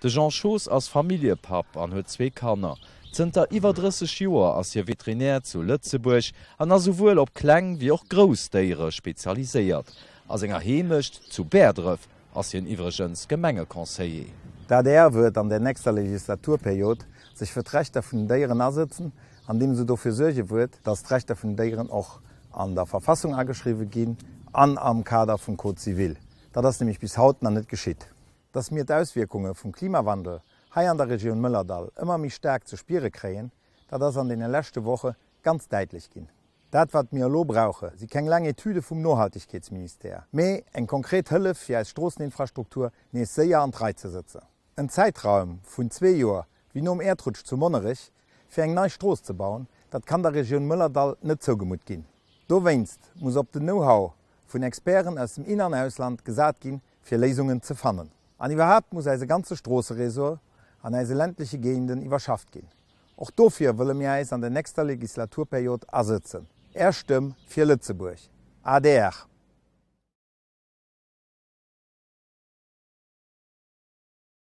De Jean Schoos ass Familljepapp an huet zwee Kanner. Zënter iwwer 30 Joer ass hie Veterinär zu Lëtzebuerg an ass souwuel op kleng wéi och grouss Déiere spezialiséiert. A senger Heemecht zu Bäerdref ass hien iwwregens Gemengeconseiller. D'adr wëllt an der nächster Legislaturperiod sech fir d'Rechter vun den Déieren asëtzen, andeem se dofir suerge wëllt, datt d'Rechter vun den Déieren och an der Verfassung ageschriwwe ginn an am Kader vum Code civil. Dat ass nämlech bis haut nach net geschitt. Datt mir d'Auswierkunge vum Klimawandel hei an der Regioun Mëllerdall ëmmer méi staark ze spiere kréien, dat ass an deene leschte Woche ganz däitlech ginn. Dat wat mir elo brauche si keng laang Etüde vum Nohaltegkeetsministère, mee eng konkret Hëllef fir eis Stroosseninfrastruktur nees séier an d'Rei ze sëtzen. En Zäitraum vun zwee Joer, wéi nom Äerdrutsch zu Monnerech, fir eng nei Strooss ze bauen, dat kann der Regioun Mëllerdall net zougemutt ginn. Dowéinst muss op den Know-how vun Experten aus dem In an Ausland gesat ginn, fir Léisungen ze fannen. An iwwerhaapt muss eise ganze Stroosseréseau an eise ländleche Géigenden iwwerschafft ginn. Och dofir wëlle mir äis an der nächster Legislaturperiod asëtzen. Är Stëmm fir Lëtzebuerg. Adr.